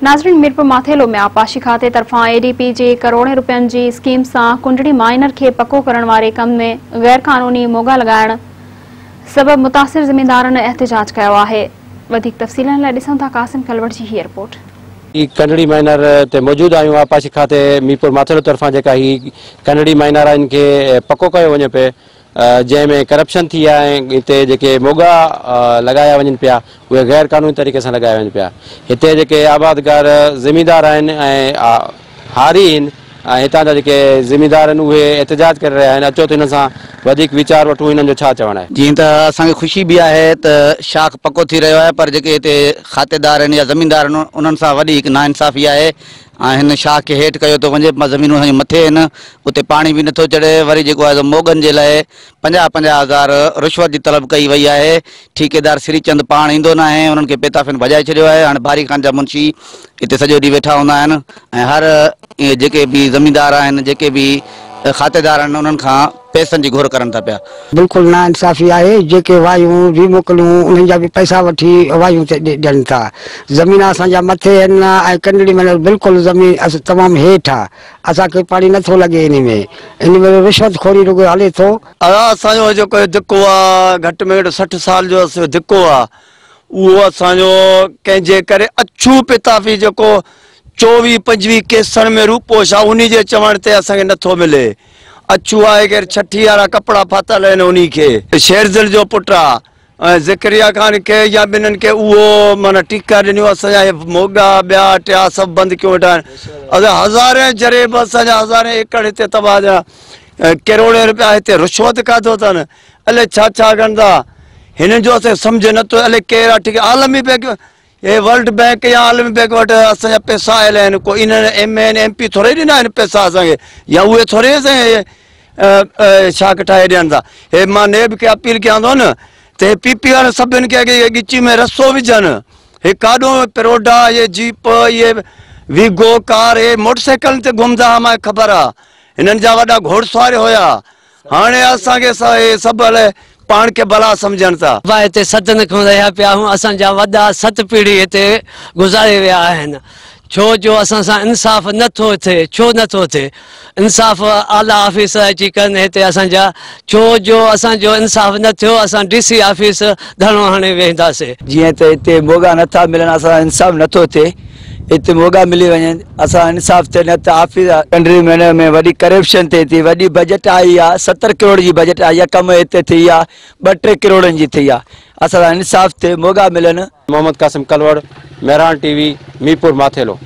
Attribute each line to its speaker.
Speaker 1: ناظرين ميرپور ماٿيلو ۾ آبپاشي کاتي طرفان اي ڊي پي جي ڪروڙين رپين جي اسڪيم سان ڪنڊڙي مائنر کي پڪو ڪرڻ واري ڪم ۾ غير قانوني موڳا لڳائڻ سبب متاثر زميندارن احتجاج ڪيو آهي. وڌيڪ تفصيلن لاء ڏسون ٿا قاسم ڪلوڙ جي هيء رپورٽ.
Speaker 2: هي ڪنڊڙي مائنر تي موجود آهيون آبپاشي کاتي ميرپور ماٿيلو طرفان جيڪا هي ڪنڊڙي مائنر آهي ان کي پڪو ڪيو وڃي پئي جنهن ۾ ڪرپشن ٿي آهي ۽ هتي جيڪي موڳا لڳايا وڃن پيا اهي غير قانوني طريقي سان لڳايا وڃن پيا هتي جيڪي آبادگار زميندار آهن ۽ هاري آهن ۽ هتان جا جيڪي زميندار آهن اهي احتجاج ڪري رهيا آهن اچو ته هنن سان وڌيڪ ويچار وٺون هنن جو ڇا چوڻ آهي.
Speaker 3: جيئن ته اسان کي خوشي به آهي ته شاخ پڪو ٿي رهيو آهي پر جيڪي هتي کاتيدار آهن يا زميندار آهن انهن سان وڏي هڪ ناانصافي آهي ۽ هن شاخ کي هيٺ ڪيو ٿو وڃي زمينون اسان جون مٿي آهن اتي پاڻي به نٿو چڙهي وري جيڪو آهي سو موڳن جي لاء پنجاهه پنجاهه هزار رشوت جي طلب ڪئي وئي آهي ٺيڪيدار سري چند پاڻ ايندو ناهي انهن کي پيتافين ڀڄائي ڇڏيو آهي هاڻي باري خان جا منشي هتي سڄو ڏينهن ويٺا هوندا آهن ۽ هر جيڪي به زميندار آهن جيڪي به کاتيدار آهن انهن کان پئسن جي گهر ڪرن ٿا پيا.
Speaker 4: بلڪل نا انصافي آهي جيڪي وايون به موڪليون انهن جا به پئسا وٺي وايون تي ڏين ٿا زمين اسان جا مٿي آهن ۽ ڪنڊڙي ۾ بلڪل زمين تمام هيٺ آ اسان کي پاڻي نٿو لڳي انهي ۾ انهي ۾ رشوت خوري رڳو هلي ٿو.
Speaker 5: ادا اسان جو جيڪو دڪو آ گهٽ ۾ گهٽ 60 سال جو اسان جو دڪو آ اهو اسان جو ڪنهن جي ڪري اڇو پتافي جيڪو 24 25 ڪيسن ۾ روپوش آ انهي جي چوڻ تي اسان کي نٿو ملي. اڇو آهي ڪير ڇٺي وارا ڪپڙا پاتل آهن انهي کي. شيرزل جو پٽ آ ۽ ذڪريا خان کي يا ٻنهن کي اهو معنيٰ ٽيڪا ڏنيون اسان جا هي موڳا ٻيا ٽيا سڀ بند ڪيون ويٺا آهن اسان هزارين جريب اسان جا هزارين ايڪڙ هتي تباهه ٿيا ڪروڙين رپيا هتي رشوت کاڌو اٿن الائي ڇا ڇا ڪن ٿا هنن جو اسان کي سمجهه نٿو الائي ڪير آ ٺيڪ عالمي بينڪ هي ورلڊ بينڪ يا عالمي بينڪ وٽ اسان جا پئسا آيل آهن ڪو انهن ايم اين ايم پي ٿوري ڏنا آهن پئسا اسان کي يا اهي ٿوري اسان کي شاخ ٺاهي ڏين ٿا هي مان نيب کي اپيل ڪيان ٿو نه ته هي پي پي وارن سڀن کي اڳي ڳچي ۾ رسو وجهن هي ڪاڏو پروڊا هي جيپ هي ويگو ڪار هي موٽر سائيڪلن تي گهمندا هئا مانکي خبر آ هنن جا وڏا گهوڙسوار هيا هاڻي اسان کي اهي سڀ الائي پاڻ کي بلا سمجهن ٿا.
Speaker 6: ابا هتي صدين کان رهيا پيا آهيون اسان جا وڏا ست پيڙهي هتي گذاري ويا آهن ڇو جو اسان سان انصاف نه ٿو ٿئي ڇو نه ٿو ٿئي انصاف اعليٰ آفيسر اچي ڪن هتي اسان جا ڇو جو اسان جو انصاف نه ٿيو اسان ڊي سي آفيس ڌرڻو هڻي ويهنداسي.
Speaker 7: جيئن ته هتي موڳا نه ٿا ملن اسان سان انصاف نه ٿو ٿئي هتي موڳا ملي وڃن اسان انصاف ٿئي نه ته آفيس ڪنڊري مينر ۾ وڏي ڪرپشن ٿئي ٿي وڏي بجيٽ آئي آ 70 ڪروڙ جي بجيٽ آئي آ ڪم هتي ٿي آ 2 3 ڪروڙن جي ٿي آ اسان سان انصاف ٿئي موڳا ملن.
Speaker 2: Muhammad Qasim Kalwar, Mehran T V, Mirpur Mathelo.